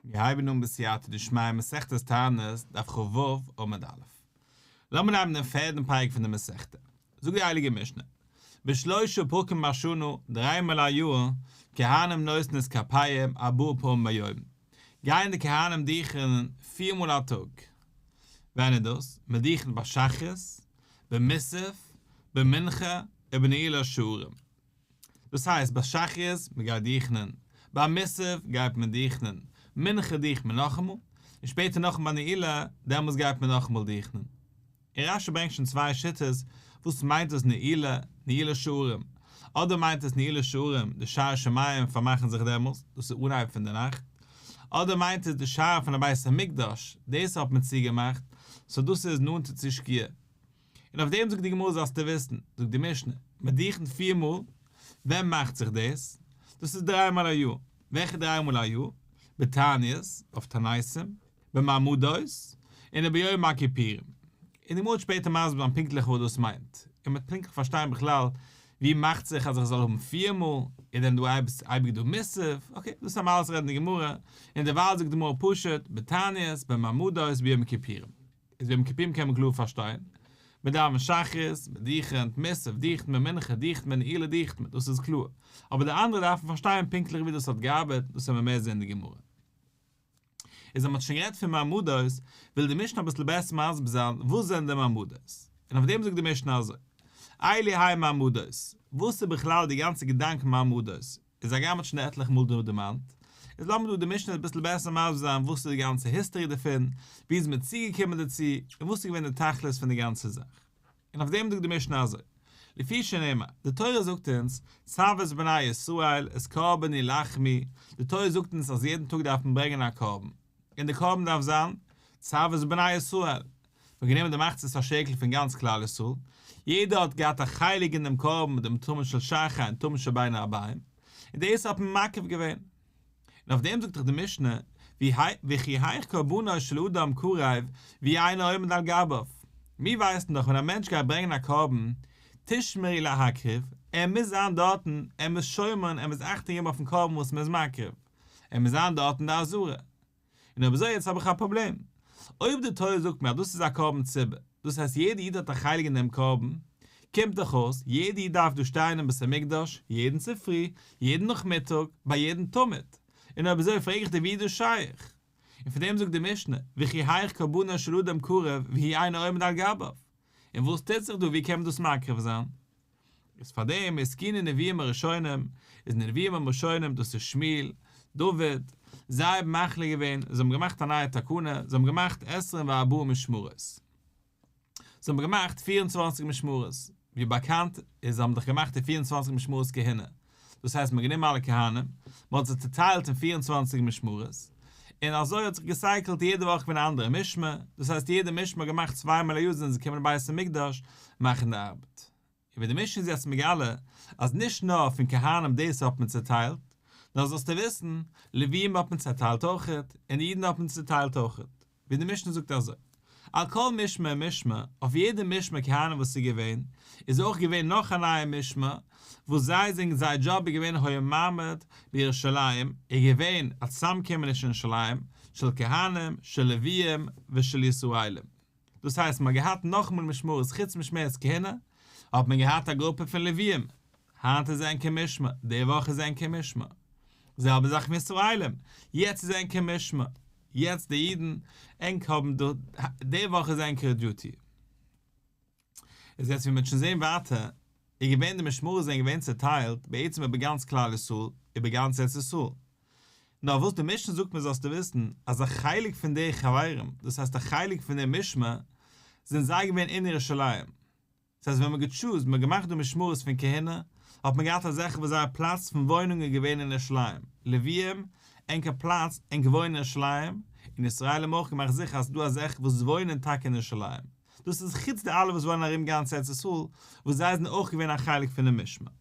מיר הייבן אן בסייעתא דשמיא מסכת תענית, דף כ"ו עמוד א'. לאמיר נעמען דעם פערדן פרק פון די מסכתא. זאגט די הייליגע משנה, בשלושה פרקים בשנה, דריי מאל א יאר, כהנים נושאין את כפיהם ארבעה פעמים ביום, גייען די כהנים דוכענען פיר מאל א טאג. ווען איז דאס? מען דוכנט ביי שחרית, במוסף, במנחה, ובנעילת שערים. דאס הייסט ביי שחרית מען גייט דוכנען, ביי מוסף גייט מען דוכנען, מנחה דוכנט מען נאכאמאל, און שפעטער נאכאמאל ביי נעילה, דעמאלס גייט מען נאכאמאל דוכנען. און רש"י ברענגט שוין צוויי שיטות, וואס מיינט דאס נעילה, נעילת שערים, אדער מיינט עס נעילת שערים, די שער שמים פארמאכן זיך דעמאלס, דאס איז אנהייב פון די נאכט, אדער מיינט עס די שער פון די בית המקדש, דאס האט מען צוגעמאכט, סאו דאס איז נאנטער צו שקיעה. און אויף דעם זאגט די גמרא זאלסטו וויסן, זאגט די משנה, מען דוכנט פיר מאל, ווען מאכט זיך דאס? דאס איז דריי מאל א יאר, וועלכע דריי מאל א יאר? בתעניות, אויף תעניתים, במעמדות, און וביום הכיפורים. און די גמרא וועט שפעטער מסביר זיין פונקטליך וואס דאס מיינט, און מען וועט פונקטליך פארשטיין בכלל ווי מאכט זיך אז איך זאל האבן פיר מאל, איז דען דא אייביג דא מוסף? okay, דאס וועלן מיר אלעס רעדן אין די גמרא, און דערווייל זאגט די גמרא פשוט, בתעניות, במעמדות, ביום הכיפורים. איז ביום כיפורים קען מען קלאר פארשטיין, מען דאווענט שחרית, מען דוכנט, מוסף דוכנט מען, מנחה דוכנט מען, נעילה דוכנט מען, דאס איז קלאר, אבער די אנדערע דארף מען פארשטיין פונקטליך ווי דאס האט געארבעט, דאס וועלן מיר מער זען אין די גמרא. איז אז מען האט שוין גערעדט פון מעמדות, וויל די משנה אביסל בעסער מסביר זיין וואס זענען די מעמדות, און אויף דעם זאגט די משנה אזוי, אלו הן מעמדות, וואס איז בכלל די גאנצע געדאנק מעמדות, איז הגם מ'האט שוין עטליכע מאל דא דערמאנט, איז לאמיר דא די משנה אביסל בעסער מסביר זיין וואס איז די גאנצע history דערפון, ווי איז מען צוגעקומען דערצו, און וואס איז געווען די תכלית פון די גאנצע זאך. און אויף דעם זאגט די משנה אזוי, לפי שנאמר, די תורה זאגט אונז, צו את בני ישראל, את קרבני לחמי, די תורה זאגט אונז אז יעדן טאג דארף מען ברענגען א קרבן, און די קרבן דארף זיין, צו את בני ישראל, מ'האט גענומען די מחצית השקל פון גאנץ כלל ישראל, יעדער האט געהאט א חלק אין דעם קרבן מיט דעם תמיד של שחר און תמיד של בין הערביים, און דאס האט מען מקריב געווען. און אויף דעם זאגט דאך די משנה, וכי היאך קרבנו של אדם קרב והוא אינו עומד על גביו. מיר ווייסן דאך ווען א מענטש גייט ברענגען א קרבן, תשמרו להקריב, ער מוז זיין דארטן, ער מוז שומר'ן, ער מוז אכטונג געבן אויפן קרבן וואס מען איז מקריב, ער מוז זיין דארט אין די עזרה. און אויב אזוי יעצט האב איך א פראבלעם. אויב די תורה זאגט מיר אז דאס איז א קרבן ציבור, דאס הייסט יעדע איד האט א חלק אין דעם קרבן, קומט דאך אויס יעדע איד דארף דא שטיין אין בית המקדש יעדן צופרי, יעדן נאכמיטאג, ביי יעדן תמיד. און אויב אזוי פרעג איך דיר ווי איז דאס שייך? און פון דעם זאגט די משנה, וכי היאך קרבנו של אדם קרב והוא אינו עומד על גביו. און וואס טוט זיך דא ווי קען מען דאס מקריב זיין? איז פאר דעם התקינו נביאים הראשונים, איז נביאים הראשונים דאס איז שמואל, דוד, זיי האבן מחליט געווען, זיי האבן געמאכט א נייע תקנה, זיי האבן געמאכט עשרים וארבעה משמרות. זיי האבן געמאכט 24 משמרות, ווי באקאנט איז זיי האבן דאך געמאכט די 24 משמרות כהונה, דאס הייסט מען האט גענומען אלע כהנים, מען האט זיי צעטיילט אין 24 משמרות, און אזוי האט זיך געסייקלט יעדע וואך געווען א אנדערע משמר, דאס הייסט יעדע משמר האט געמאכט צוויי מאל א יאר זענען זיי געקומען אין בית המקדש מאכן די ארבעט. און ווי די משנה איז יעצט מגלה אז נישט נאר פון כהנים דאס האט מען צעטיילט, נאר זאלסטו וויסן, לוויים האט מען צעטיילט אויכעט, און אידן האט מען צעטיילט אויכעט. ווי די משנה זאגט אזוי, על כל משמר ומשמר, אויף יעדע משמר כהנים וואס איז געווען, איז אויך געווען נאך א נייע משמר, וואס זיי זענען זייער דזשאב איז געווען היה מעמד בירושלים, איז געווען א צוזאמקומעניש אין ירושלים, של כהנים, של לוויים, ושל ישראלים. דאס הייסט מען האט געהאט נאכאמאל משמרות חוץ משמרת כהונה, האט מען געהאט א גרופע פון לוויים, היינט איז ענקער משמר, די וואך איז ענקער משמר. זעלבע זאך מיט ישראלים, יעצט איז ענקער משמר, יעצט די אידן, ענק האבן דא, די וואך איז ענקער duty. איז יעצט ווי מען וועט שוין זען ווייטער, איז געווען די משמרות זענען געווען צעטיילט בעצם איבער גאנץ כלל ישראל, איבער גאנץ ארץ ישראל. נאר וואס די משנה זאגט מיר זאלסטו וויסן, אז א חלק פון די חברים, דאס הייסט א חלק פון די משמר, זענען זיי געווען אין ירושלים. דאס הייסט ווען מען געטשוזט, מען האט געמאכט די משמרות פון כהונה, האט מען געהאט אזעלכע וואס זייער פלאץ פון וואוינונג איז געווען אין ירושלים, לוויים, ענקער פלאץ, ענק וואוינען אין ירושלים, און ישראלים האבן אויך געמאכט זיכער אז ס'איז דא אזעלכע וואס וואוינען טאקע אין ירושלים. דאס איז חוץ די אלע וואס וואוינען ארום גאנץ ארץ ישראל, וואס זיי זענען אויך געווען א חלק פונעם משמר.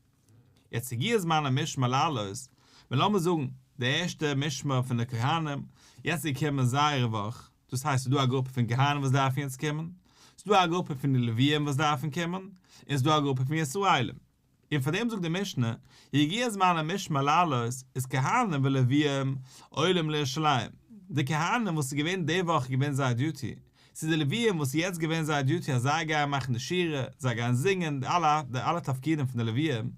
יעצט הגיע זמן המשמר לעלות, ווען לאמיר זאגן די ערשטע משמר פון די כהנים, יעצט איז געקומען זייערע וואך, דאס הייסט ס'איז דא א גרופע פון כהנים וואס דארפן יעצט קומען, ס'איז דא א גרופע פון די לוויים וואס דארפן קומען, און ס'איז דא א גרופע פון ישראלים. און פאר דעם זאגט די משנה, הגיע זמן המשמר לעלות, איז כהנים ולוויים עולים לירושלים. די כהנים וואס איז געווען די וואך געווען זייער דיוטי, צו די לוויים וואס איז יעצט געווען זייער דיוטי אז זיי גייען מאכן די שירה, זיי גייען זינגען, די אלע די אלע תפקידים פון די לוויים,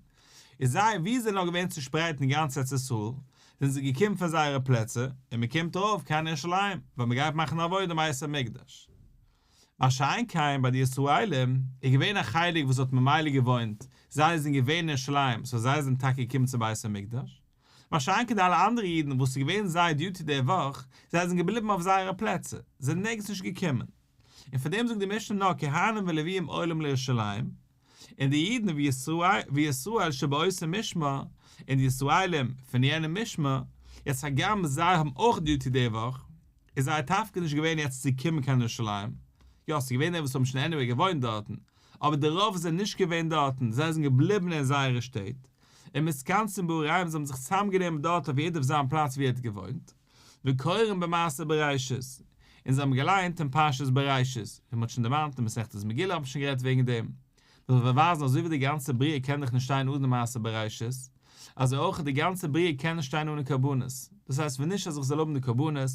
איז זיי ווי זיי זענען נאר געווען צושפרייט אין גאנץ ארץ ישראל, זענען זיי געקומען פון זייערע פלעצער, און מען קומט ארויף קיין ירושלים, ווייל מען גייט מאכן עבודה אין בית המקדש. מה שאין כן ביי די ישראלים, איז געווען א חלק וואס האט ממילא געוואוינט, זיי זענען געווען אין ירושלים, סאו זיי זענען טאקע געקומען צום בית המקדש. מה שאין כן די אלע אנדערע אידן וואס איז געווען זייער דיוטי די וואך, זיי זענען געבליבן אויף זייערע פלעצער, זיי זענען נערגעץ נישט געקומען. און פאר דעם זאגט די משנה נאר כהנים ולוויים עולים לירושלים, און די אידן וישראל שבאותו משמר, און די ישראלים פון יענעם משמר, יעצט הגם זיי האבן אויך דיוטי די וואך, איז זייער תפקיד נישט געווען יעצט צו קומען קיין ירושלים, יא ס'איז געווען די וואס האבן שוין עניוועי געוואוינט דארטן, אבער די רוב זענען נישט געווען דארטן, זיי זענען געבליבן אין זייערע שטעט, ומתכנסים בעריהם זיי האבן זיך צוזאמגענומען דארט אויף יעדער אויף זיין פלאץ ווי ער האט געוואוינט, וקוראים במעשה בראשית, און זיי האבן געליינט אין פרשת בראשית, ווי מען האט שוין דערמאנט אין מסכת מגילה האט מען שוין גערעדט וועגן דעם, מען זאל באווייזן אזוי ווי די גאנצע בריאה קען דאך נישט שטיין אן די מעשה בראשית, אזוי אויך די גאנצע בריאה קען נישט שטיין אן קרבנות, דאס הייסט ווען נישט אז איך זאל האבן די קרבנות,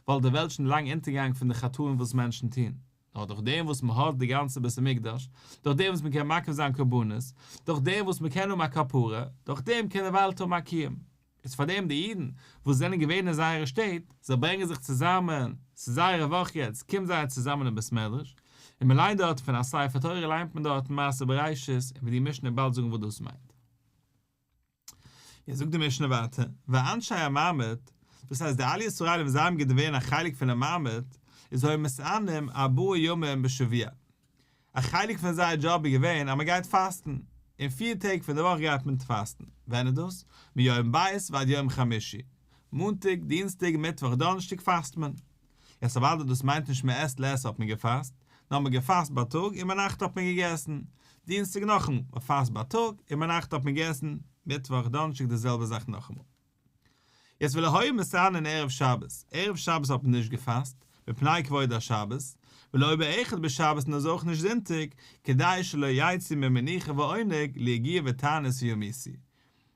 וואלט די וועלט שוין לאנג אונטערגעגאנגען פון די חטאים וואס מענטשן טוען. נאר דורך דעם וואס מען האט די גאנצע בית המקדש, דורך דעם וואס מען קען מקריב זיין קרבנות, דורך דעם וואס מען קען האבן א כפרה, דורך דעם קען די וועלט האבן א קיום. איז פאר דעם די אידן וואס זענען געווען אין זייערע שטעט, זיי ברענגען זיך צוזאמען, ס'איז זייערע וואך יעצט, קומען זיי צוזאמען אין בית מדרש, און מען ליינט דארט פון א ספר תורה ליינט מען דארט מעשה בראשית, און ווי די משנה וועט באלד זאגן וואס דאס מיינט. יעצט זאגט די משנה ווייטער, ואנשי המעמד, דאס הייסט די אלע ישראלים וואס זיי האבן געווען א חלק פונעם מעמד, איז היו מתענים ארבעה ימים בשבוע, א חלק פון זייער דזשאב איז געווען אז מען גייט פאסטן, אין פיר טעג פון די וואך גייט מען פאסטן, ווען איז דאס? מיום ב' ועד יום חמישי, מאנטאג, דינסטאג, מיטוואך, דאנערשטאג פאסט מען. יעצט אוודאי דאס מיינט נישט מעת לעת האט מען געפאסט, נאר מען געפאסט בייטאג און ביינאכט האט מען געגעסן, דינסטאג נאכאמאל, מען פאסט בייטאג און ביינאכט האט מען געגעסן, מיטוואך דאנערשטאג די זעלבע זאך נאכאמאל. יעצט ולא היו מתענין ערב שבת, ערב שבת האט מען נישט געפאסט, מפני כבוד השבת, ולא באחד בשבת און אזוי אויך נישט זונטאג, כדי שלא יצאו ממנוחה ועונג ליגיעה ותענית וימותו.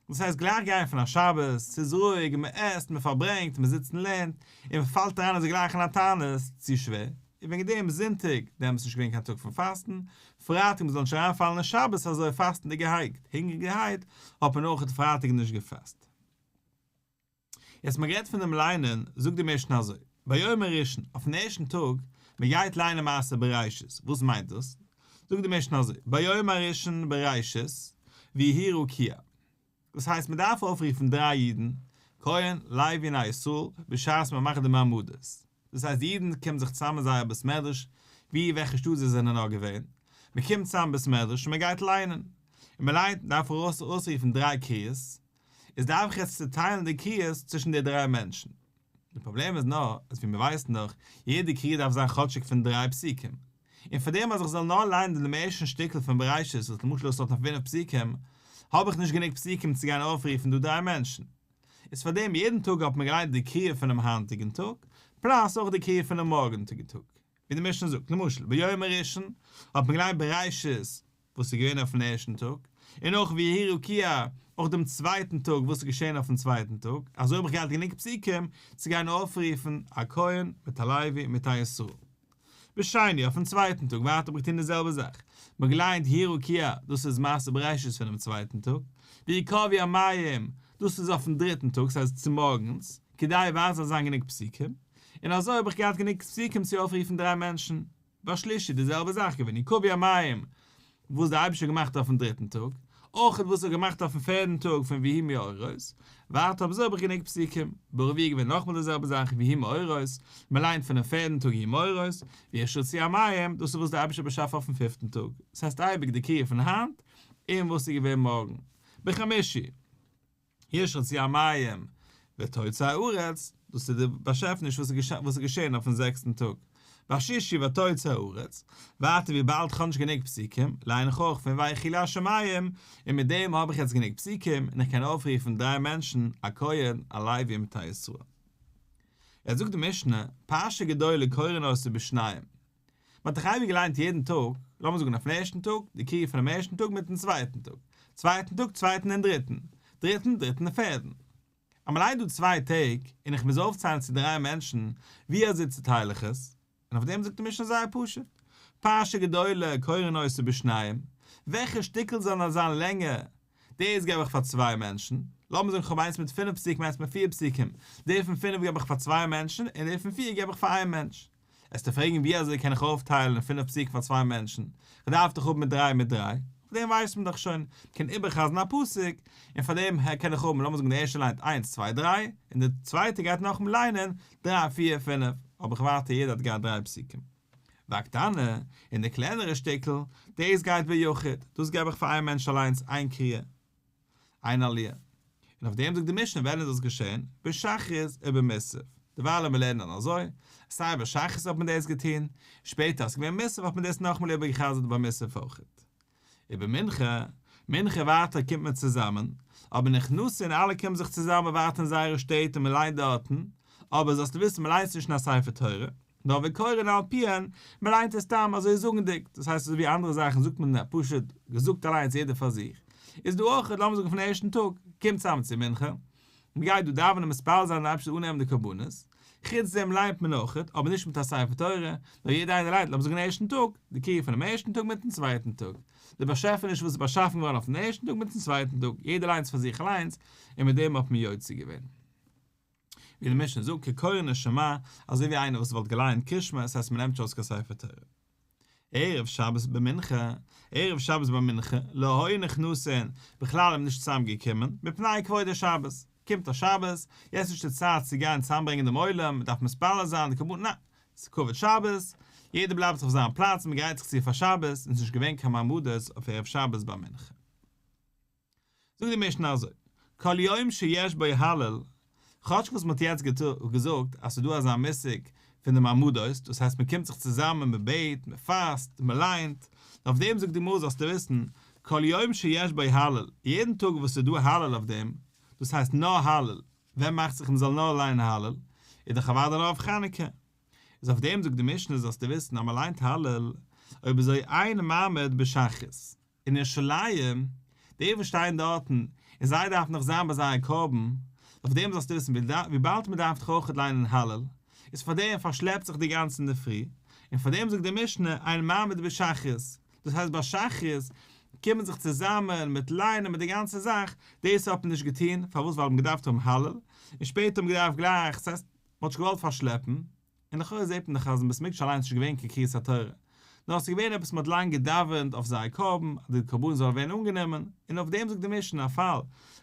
דאס הייסט גלייך גיין פון א שבת, ס'איז רואיג, מען עסט, מען פארברענגט, מען זיצט און לערנט, און מען פאלט אריין אזוי גלייך אין א תענית, צו שווער, און וועגן דעם זונטאג, דעמאלטס איז נישט געווען קיין טאג פון פאסטן, פרייטאג מען זאל נישט אריינפאלן אין שבת אזוי פאסטנדיגערהייט, הונגעריגערהייט, האט מען אויך פרייטאג נישט געפאסט. יעצט מען רעדט פון דעם ליינען, זאגט די משנה אזוי, ביום הראשון, אויפן ערשטן טאג, מען גייט ליינען מעשה בראשית, וואס מיינט דאס? זאגט די משנה אזוי, ביום הראשון בראשית, ויהי רקיע. דאס הייסט מען דארף אויפרופן דריי אידן, כהן, לוי און א ישראל, בשעת מען מאכט די מעמדות. דאס הייסט די אידן קומען זיך צוזאם אין זייער בית מדרש, ווי וועלכע שטאט זיי זענען נאר געווען, מען קומט צוזאם בית מדרש און מען גייט ליינען. און מען ליינט, דארף אויסרופן דריי קריאות, איז דארף איך יעצט צוטיילן די קריאות צווישן די דריי מענטשן. די פראבלעם איז נאר, אז ווי מיר ווייסן דאך, יעדע קריאה דארף זיין כאטשיג פון דריי פסוקים. און פאר דעם אז איך זאל נאר ליינען דעם ערשטן שטיקל פון בראשית וואס למשל עס האט נאר פינף פסוקים, האב איך נישט גענוג פסוקים צו גיין אויפרופן דא דריי מענטשן. איז פאר דעם יעדן טאג האט מען געליינט די קריאה פונעם היינטיגן טאג, פלאס אויך די קריאה פונעם מארגנדיגן טאג. ווי די משנה זאגט, למשל, ביום הראשון האט מען געליינט בראשית וואס איז געווען אויפן ערשטן טאג, און אויך ויהי רקיע, אויך דעם צווייטן טאג וואס איז געשען אויפן צווייטן טאג, אזוי האב איך געהאט גענוג פסוקים צו גיין אויפרופן א כהן מיט א לוי מיט א ישראל. בשני, אויפן צווייטן טאג ווייטער האב איך געטון די זעלבע זאך, מ'האט געליינט יהי רקיע, דאס איז מעשה בראשית פונעם צווייטן טאג, ויקוו המים, דאס איז אויפן דריטן טאג, ס'הייסט צומארגנס, כדי ווייטער זאל זיין גענוג פסוקים, און אזוי האב איך געהאט גענוג פסוקים צו אויפרופן דריי מענטשן. בשלישי די זעלבע זאך געווען יקוו המים וואס דער אייבערשטער האט געמאכט אויפן דריטן טאג, אויך וואס ער האט געמאכט אויפן פערדן טאג פון ויהי מאורות, ווייטער אזוי האב איך גענוג פסוקים, ברביעי געווען נאכמאל די זעלבע זאך ויהי מאורות, מען ליינט פונעם פערדן טאג ויהי מאורות, וישרצו המים, דאס איז וואס דער אייבערשטער האט באשאפן אויפן פיפטן טאג, עס הייסט אייביג די קריאה פון היינט און וואס איז געווען מארגן, בחמישי. ישרצו המים ותוצר הארץ, דאס איז די באשעפעניש וואס איז געשען אויפן זעקסטן טאג, בשישי ותוצר הארץ, ווייטער וויבאלד כ'האב נישט גענוג פסוקים, ליין איך אויך פון ויכלו השמים, און מיט דעם האב איך יעצט גענוג פסוקים, און איך קען אויפרופן דריי מענטשן, א כהן, א לוי מיט א ישראל. יעצט זאגט די משנה, פרשה גדולה קורין אותה בשניים. מען האט דאך אייביג געליינט יעדן טאג, לאמיר זאגן אויפן ערשטן טאג, די קריאה פונעם ערשטן טאג מיטן צווייטן טאג, צווייטן טאג צווייטן און דריטן, דריטן דריטן און פערדן. אז מען ליינט דא צוויי טעג און איך מוז אויפציילן צו דריי מענטשן, ווי אזוי צוטייל איך עס? און אויף דעם זאגט די משנה זייער פשוט, פרשה גדולה קורין אותה בשניים, וועלכע שטיקל זאל זיין לענגער, דאס געב איך פאר צוויי מענטשן, לאמיר זאגן איך האב איינס מיט פינף פסוקים איינס מיט פיר פסוקים, די פון פינף געב איך פאר צוויי מענטשן און די פון פיר געב איך פאר איין מענטש. עסטו פרעגן ווי אזוי קען איך אויפטיילן פינף פסוקים פאר צוויי מענטשן, כ'דארף דאך האבן מיט דריי מיט דריי, אויף דעם ווייסט מען דאך שוין, מ'קען איבערחזר'ן א פסוק, און פאר דעם קען איך האבן, לאמיר זאגן די ערשטע ליינט איינס צוויי דריי, און די צווייטע גייט נאכאמאל ליינען דריי פיר פינף, האב איך ווייטער יעדער האט געהאט דריי פסוקים. והקטנה, און די קלענערע שטיקל, דאס גייט ביחיד, דאס געב איך פאר איין מענטש אליינס איין קריאה. איין עליה. און אויף דעם זאגט די משנה ווען איז דאס געשען? בשחרית ובמוסף. דערווייל ווען מיר לערנען אזוי, סיי ביי שחרית האט מען דאס געטון, שפעטער אז ס'איז געווען מוסף האט מען דאס נאכאמאל איבערגעחזרט ביי מוסף אויכעט. ובמנחה, מנחה ווייטער קומט מען צוזאמען, אבער נכנסין אלע קומען זיך צוזאמען ווייטער אין זייערע שטעט און מען ליינט דארטן, אבער זאלסטו וויסן מען ליינט נישט אין א ספר תורה, נאר וקורין על פיהן, מען ליינט עס סתם אזוי זאגנדיג, דאס הייסט אזוי ווי אנדערע זאכן זאגט מען פשוט געזאגט אליינס יעדער פאר זיך, איז דא אויך, לאמיר זאגן פון ערשטן טאג, קומט צוזאם צו מנחה, מען גייט דא דאווענען מתפלל זיין דער אייבערשטער זאל אננעמען די קרבנות, חוץ דעם ליינט מען אויך, אבער נישט מיט א ספר תורה, נאר יעדער איינער ליינט לאמיר זאגן ערשטן טאג, די קריאה פונעם ערשטן טאג מיטן צווייטן טאג, די באשעפעניש וואס איז באשאפן געווארן אויפן ערשטן טאג מיטן צווייטן טאג, יעדער ליינט עס פאר זיך אליינס, און מיט דעם האט מען יוצא געווען. ווי די משנה זאגט כקורין את שמע, אזוי ווי איינער וואס וואלט געלייענט קרישמע, עס הייסט מען נעמט נישט ארויס קיין ספר תורה. ערב שבת במנחה, ערב שבת ביי מנחה, לא היו נכנסין, בכלל איז מען נישט צוזאם געקומען, מפני כבוד השבת, קומט א שבת, יעצט נישט די צייט צו גיין צוזאמברענגען דעם עולם, מען דארף מתפלל זיין, די קרבנות, ניין, ס'איז כבוד שבת, יעדער בלייבט זיך אויף זיין פלאץ, מען גרייט זיך צו פאר שבת, און ס'איז נישט געווען קיין מעמדות אויף ערב שבת ביי מנחה. זאגט די משנה אזוי, כל יום שיש בו הלל, כאטש וואס מ'האט יעצט געזאגט אז ס'איז דא אזא מושג פון די מעמדות, דאס הייסט מ'קומט זיך צוזאמען, מ'בעט, מ'פאסט, מ'ליינט, אויף דעם זאגט די גמרא זאלסטו וויסן, כל יום שיש בו הלל, יעדן טאג וואס ס'איז דא הלל אויף דעם, דאס הייסט נאר הלל, ווען מאכט זיך מ'זאל נאר ליינען הלל, איז דאך אוודאי נאר אויף חנוכה. איז אויף דעם זאגט די משנה זאלסטו וויסן אז מ'ליינט הלל, אויב אזוי אין מעמד בשחרית. אין ירושלים, די וואס שטייען דארטן, און זיי דארפן נאך זיין ביי זייער קרבן, אויף דעם זאלסטו וויסן, וויבאלד מען דארף דאך אויך ליינען הלל, איז פאר דעם פארשלעפט זיך די גאנצע אינדערפרי, און פאר דעם זאגט די משנה, אין מעמד בשחרית, דאס הייסט ביי שחרית קומט מען זיך צוזאמען מיט ליינען מיט די גאנצע זאך, דאס האט מען נישט געטון, פארוואס ווייל מען האט געדארפט האבן הלל, און שפעטער האט מען געדארפט גלייך, דאס הייסט מען האט נישט געוואלט פארשלעפן, און לכאורה זעט מען דאך אז אין בית המקדש אליינס איז נישט געווען קיין קריאת התורה, נאר עס איז געווען עפעס מען האט לאנג געדאווענט אויף זייער קרבן אז די קרבנות זאל ווערן אנגענומען, און אויף דעם זאגט די משנה א פאל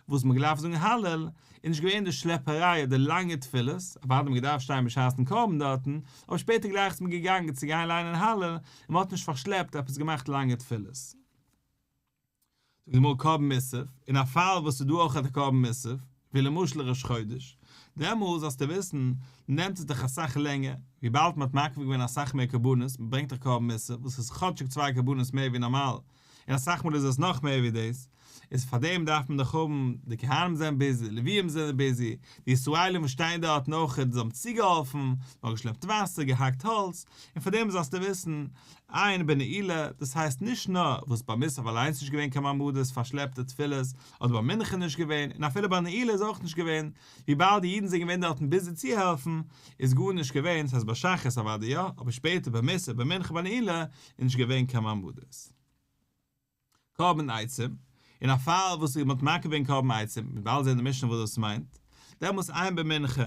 וואס מען האט געדארפט זאגן הלל, איז נישט געווען די שלעפעריי אדער לאנגע תפילות, אוודאי האט מען געדארפט שטיין בשעת'ן קרבן דארטן, אבער שפעטער גלייך איז מען געגאנגען צו גיין ליינען הלל, און מען האט נישט פארשלעפט עפעס געמאכט לאנגע תפילות. זאגט די גמרא קרבן מוסף, אין א פאל וואס ס'איז דא אויך א קרבן מוסף, ווי למשל ראש חודש, דעמאלס זאלסטו וויסן, נעמט עס דיך אסאך לענגער, וויבאלד מ'האט מקריב געווען אסאך מער קרבנות, מ'ברענגט דאך קרבן מוסף, וואס איז כאטשיג צוויי קרבנות מער ווי נארמאל, און אסאך מאל איז עס נאך מער ווי דאס, איז פארדעם דארף מען דאך האבן, די כהנים זענען ביזי, די לוויים זענען ביזי, די ישראלים וואס שטייען דארטן אויך, זיי האבן צוגעהאלפן, מ'האט געשלעפט וואסער, געהאקט האלץ, און פארדעם זאלסטו וויסן, אין בנעילה, דאס הייסט נישט נאר וואס ביי מוסף אליינס נישט געווען קיין מעמדות פארשלעפטע תפילות, אדער ביי מנחה נישט געווען, און אפילו ביי נעילה איז אויך נישט געווען, וויבאלד די אידן זענען געווען דארטן ביזי צו העלפן, איז גארנישט געווען, ס'הייסט ביי שחרית אוודאי יא, אבער שפעטער ביי מוסף ביי מנחה ביי נעילה איז נישט געווען קיין מעמדות. קרבן עצים, אין א פאל וואס מען האט מקריב געווען קרבן עצים, מ'וועט באלד זען אין די משנה וואס דאס מיינט, דעמאלס אין במנחה,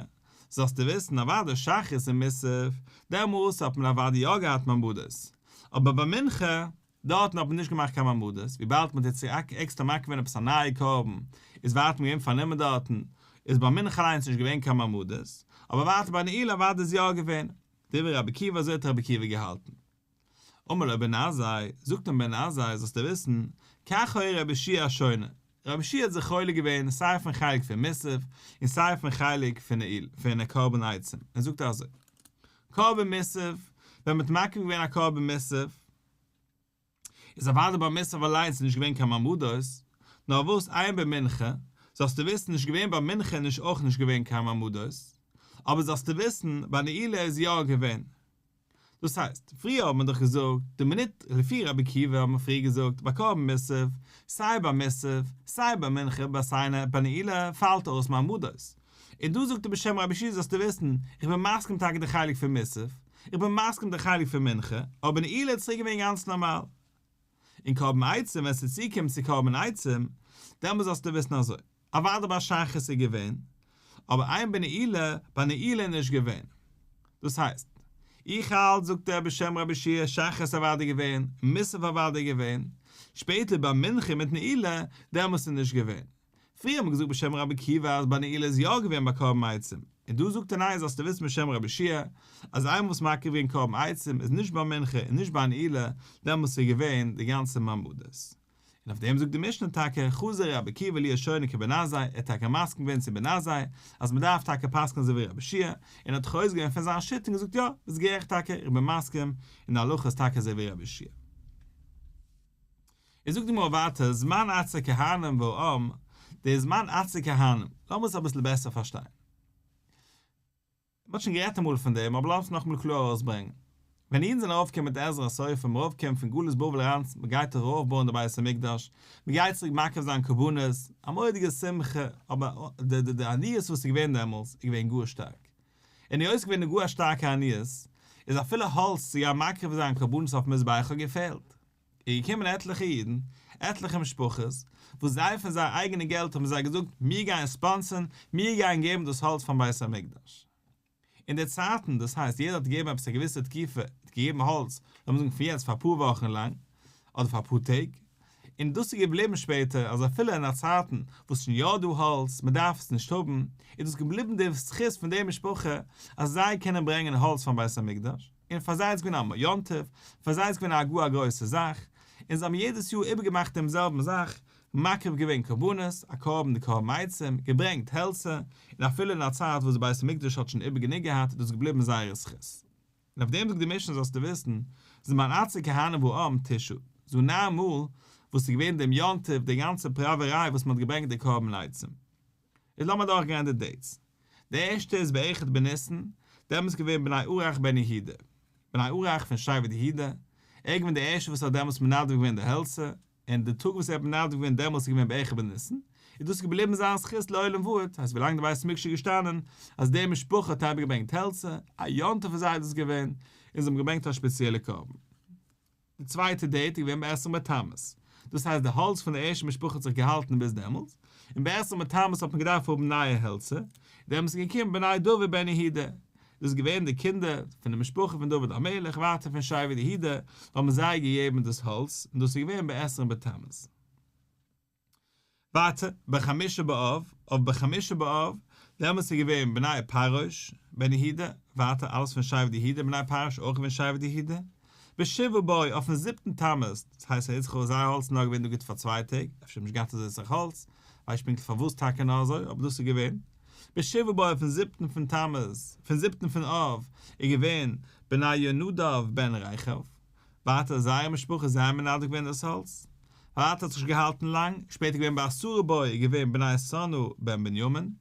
זאלסטו וויסן אוודאי שחרית און מוסף, דעמאלס האט מען אוודאי יא געהאט מעמדות, אבער ביי מנחה, דארטן האט מען נישט געמאכט קיין מעמדות, וויבאלד מען האט יעצט עקסטער מקריב געווען עפעס א נייע קרבן, איז ווייטער מען געווען פארנומען דארטן, איז ביי מנחה אליינס נישט געווען קיין מעמדות, אבער ווייטער ביי נעילה אוודאי איז יא געווען. דברי רבי עקיבא אזוי האט רבי עקיבא געהאלטן. אמר לו בן עזאי, זאגט אים בן עזאי, זאלסטו וויסן, כך היה רבי יהושע שונה, רבי יהושע האט זיך חולק געווען סיי פון חלק פון מוסף און סיי פון חלק פון פון קרבן עצים, ער זאגט אזוי, קרבן מוסף, ווען מען האט מקריב געווען א קרבן מוסף, איז אוודאי ביי מוסף אליינס נישט געווען קיין מעמדות, נאר וואס אין במנחה, זאלסטו וויסן נישט געווען ביי מנחה נישט אויך נישט געווען קיין מעמדות, אבער זאלסטו וויסן ביי נעילה איז יא געווען. דאס הייסט, פריער האט מען דאך געזאגט, די מינוט לפי רבי עקיבא האט מען פריער געזאגט ביי קרבן מוסף, סיי ביי מוסף, סיי ביי מנחה ביי סיי ביי נעילה פאלט אויס מעמדות. און דא זאגט ער בשם רבי יהושע זאלסטו וויסן, איך בין מסכים טאקע די חלק פון מוסף, איך בין מסכים די חלק פון מנחה, אבער נעילה איז צוריק געווען גאנץ נארמאל. און קרבן עצים ווען ס'צוקומט צו קרבן עצים, דעמאלס זאלסטו וויסן אזוי, אוודאי ביי שחרית איז געווען, אבער אין בנעילה, ביי נעילה איז נישט געווען. דאס הייסט, איך האלט זאגט ער בשם רבי יהושע שחרית אוודאי געווען, מוסף אוודאי געווען, שפעטער ביי מנחה מיט נעילה, דעמאלס איז נישט געווען. פריער האט מען געזאגט בשם רבי עקיבא אז ביי נעילה איז יא געווען ביי קרבן עצים, און דא זאגט ער ניין זאלסטו וויסן בשם רבי יהושע אז איינמאל וואס מקריב געווען קרבן עצים איז נישט ביי מנחה און נישט ביי נעילה, דעמאלס איז געווען די גאנצע מעמדות. און אויף דעם זאגט די משנה טאקע, חזר רבי עקיבא להיות שונה כבן עזאי, ער האט טאקע מסכים געווען צו בן עזאי, אז מען דארף טאקע פסק'נען אזוי ווי רבי יהושע, און האט חוזר געווען פון זיין שיטה און געזאגט יא, ביסט גערעכט טאקע, איך בין מסכים, און די הלכה איז טאקע אזוי ווי רבי יהושע. און זאגט די גמרא ווייטער, זמן עצי כהנים והעם, די זמן עצי כהנים, לאמיר עס אביסל בעסער פארשטיין. מען האט שוין גערעדט אמאל פון דעם, אבער לאמיר עס נאכאמאל קלאר ארויסברענגען. ווען אידן זענען ארויפגעקומען מיט עזרא הסופר, מען ארויפגעקומען פון גלות בבל אריין, מען גייט ארויפבויען די בית המקדש, מען גייט צוריק מקריב זיין קרבנות, א מורא'דיגע שמחה, אבער די די די עניות וואס איז געווען דעמאלס איז געווען גאר שטארק. און היות ס'איז געווען גאר א שטארקע עניות, איז אפילו האלץ צו גיין מקריב זיין קרבנות אויפן מזבח האט געפעלט. איז געקומען עטליכע אידן, עטליכע משפחות, וואס זיי פון זייער אייגענע געלט האבן זיי געזאגט, מיר גייען ספאנסערן, מיר גייען געבן דאס האלץ פארן בית המקדש. אין די צייטן, דאס הייסט יעדער האט געגעבן עפעס א געוויסע תקופה, האט געגעבן האלץ, לאמיר זאגן פון יעצט פאר אפאר וואכן לאנג, אדער פאר אפאר טעג, און דאס איז געבליבן שפעטער אז אפילו אין א צייטן וואס שוין יא דא האלץ, מען דארף עס נישט האבן, איז דאס געבליבן די זכות פון די משפחה אז זיי קענען ברענגען האלץ פארן בית המקדש. און פאר זיי איז געווען א יום טוב, פאר זיי איז געווען א גאר א גרויסע זאך, און זיי האבן יעדעס יאר איבערגעמאכט דעם זעלבן זאך, מקריב געווען קרבנות, א קרבן די קרבן עצים, געברענגט העלצער, און אפילו אין א צייט וואס די בית המקדש האט שוין איבער גענוג געהאט איז דאס געבליבן זייער זכות. און אויף דעם זאגט די משנה זאלסטו וויסן, זמן עצי כהנים והעם תשעה, ס'דא ניין מאל וואס איז געווען דעם יום טוב די גאנצע פראוועריי וואס מען האט געברענגט די קרבן עצים. איז לאמיר דורך גיין די dates. די ערשטע איז באחד בניסן, דעמאלטס געווען בני ארח בן יהודה, בני ארח פון שבט יהודה, ער איז געווען די ערשטע וואס האט דעמאלטס מנדב געווען די העלצער, און די טאג וואס ער האט מנדב געווען דעמאלטס איז געווען באחד בניסן, איז דאס געבליבן זיין זכות לעולם ועד, הייסט ווילאנג די בית המקדש איז געשטאנען, אז די משפחה האט אריבערגעברענגט העלצער, א יום טוב פאר זיי איז דאס געווען, און זיי האבן געברענגט א שפעציעלע קרבן. די צווייטע date איז געווען בעשרים בתמוז, דאס הייסט די האלץ פון די ערשטע משפחה האט זיך געהאלטן ביז דעמאלטס, און בעשרים בתמוז האט מען געדארפט האבן נייע העלצער, דעמאלטס איז געקומען בני דוד בן יהודה, דאס איז געווען די קינדער פון די משפחה פון דוד המלך ווייטער פון שבט יהודה, האבן זיי געגעבן דאס האלץ, און דאס איז געווען בעשרים בתמוז. ווייטער, בחמישה באב, אויף בחמישה באב, דעמאלטס איז געווען בני פרעוש, בן יהודה, ווייטער אלעס פון שבט יהודה, בני פרעוש אויך געווען שבט יהודה, בשבעה בו, אויפן זיבטן תמוז, דאס הייסט אז איצט זייער האלץ איז נאר געווען דא גוט פאר צוויי טעג, אפשר האבן נישט געהאט אזוי סאך האלץ, ווייס נישט פונקטליך פארוואס טאקע נאר אזוי, אבער דאס איז געווען. בשבעה בו אויפן זיבטן פון תמוז, פון זיבטן פון אב, איז געווען בני יונדב בן רכב, ווייטער זייער משפחה זיי האבן מנדב געווען דאס האלץ, ווייטער האט זיך נישט געהאלטן לאנג, שפעטער געווען בעשרה בו איז געווען בני סנא בן בנימין,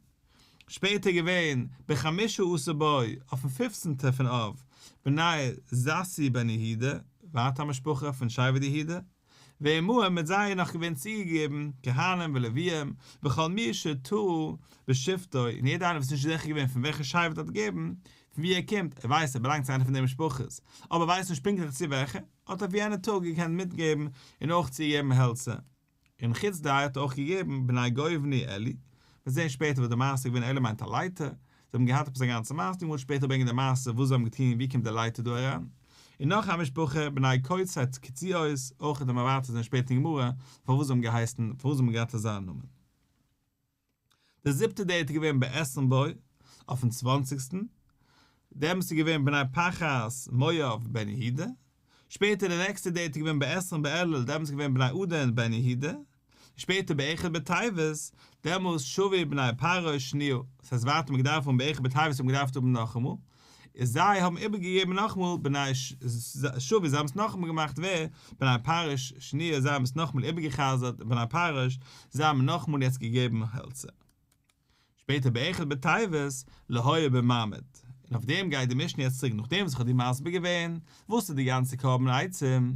שפעטער געווען בחמישה עשר בו אויפן פופצנטע פון אב בני זתוא בן יהודה, ווייטער א משפחה פון שבט יהודה, ועמהם מיט זיי איז נאך געווען צוגעגעבן כהנים ולוויים וכל מי שתהא בשבטו, און יעדער איינער וואס איז נישט זיכער געווען פון וועלכע שבט האט געגעבן, פון וואו ער קומט, ער ווייסט ער באלאנגט צו איינע פון די משפחות, אבער ווייסט נישט פונקטליך צו וועלכע, האט אויף יענע טאג געקענט מיטגעבן און אויך צוגעבן העלצער. און חוץ די האט ער אויך געגעבן בני גובני עלי, מיר זעהן שפעטער וואס די מעשה איז געווען עלי מיינט א לייטער, זיי האבן געהאט עפעס א גאנצע מעשה, די גמרא וועט שפעטער ברענגען די מעשה וואס זיי האבן געטון ווי קומט די לייטער דא אריין, און נאך א משפחה בני קוצי קציעות, אויך וועט מען ווייטער זעהן שפעטער אין גמרא פארוואס זיי האבן געהייסן פארוואס זיי האבן געהאט אזא נאמען. די זיבטע date איז געווען בעשרים בו, אויפן צוואנציגסטן, דעמאלטס איז געווען בני פחת מואב בן יהודה, שפעטער די נעקסטע date איז געווען בעשרים באלול, דעמאלטס איז געווען בני עדין בן יהודה, שפעטער באחד בטבת, דעמאלטס שבו בני פרעוש שניה, דאס הייסט ווייטער מ'האט געדארפט האבן באחד בטבת האט מען געדארפט האבן נאכאמאל, איז זיי האבן איבערגעגעבן נאכאמאל בני שבו זיי האבן עס נאכאמאל געמאכט ווער, בני פרעוש שניה זיי האבן עס נאכאמאל איבערגע'חזר'ט בני פרעוש זיי האבן נאכאמאל יעצט געגעבן העלצער. שפעטער באחד בטבת לא היה במעמד, און אויף דעם גייט די משנה יעצט צוריק נאכדעם וואס איך האב דיר מסביר געווען וואס איז די גאנצע קרבן עצים,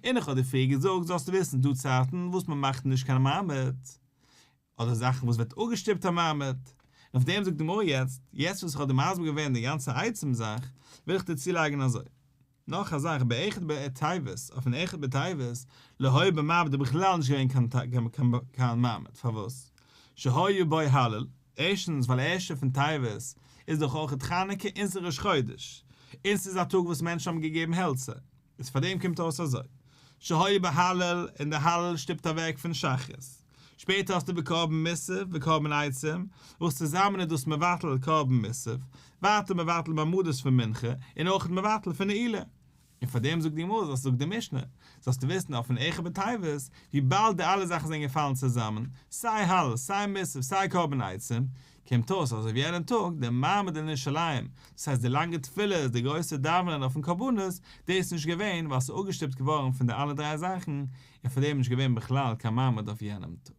און איך האב דיר פריער געזאגט זאלסטו וויסן דא צייטן וואס מען מאכט נישט קיין מעמד, אדער זאכן וואס ווערט אפגעשטופט א מעמד. אויף דעם זאגט די גמרא יעצט, יעצט וואס איך האב דיר מסביר געווען די גאנצע עצים זאך, וויל איך דיר צולייגן אזוי. נאך א זאך, באחד בטבת, אויפן אחד בטבת, לא היה בו מעמד איז בכלל נישט געווען קיין מעמד, פארוואס? שהיה בו הלל, ערשטנס ווייל ערשטע פון טבת איז דאך אויך חנוכה און ס'איז ראש חודש, און ס'איז א טאג וואס מענטשן האבן געגעבן העלצער, איז פאר דעם קומט אויס אזוי, שהיה בו הלל און די הלל שטופט אוועק פון שחרית, שפעטער האסטו וקרבן מוסף וקרבן עצים, וואס צוזאמען איז דאס מבטל קרבן מוסף, ווייטער מבטל מעמדות פון מנחה, און אויך מבטל פון נעילה. און פאר דעם זאגט די גמרא, זאלסט זאגט די משנה, זאלסטו וויסן אויפן אחד בטבת, וויבאלד די אלע זאכן זענען געפאלן צוזאמען, סיי הלל, סיי מוסף, סיי קרבן עצים, קומט אויס אז אויף יענעם טאג, דער מעמד אין ירושלים, דאס הייסט די לאנגע תפילות, די גרויסע דאווענען אויפן קרבנות, דאס איז נישט געווען ווייל עס איז אפגעשטופט געווארן פון די אלע דריי זאכן, און פאר דעם איז נישט געווען בכלל קיין מעמד אויף יענעם טאג.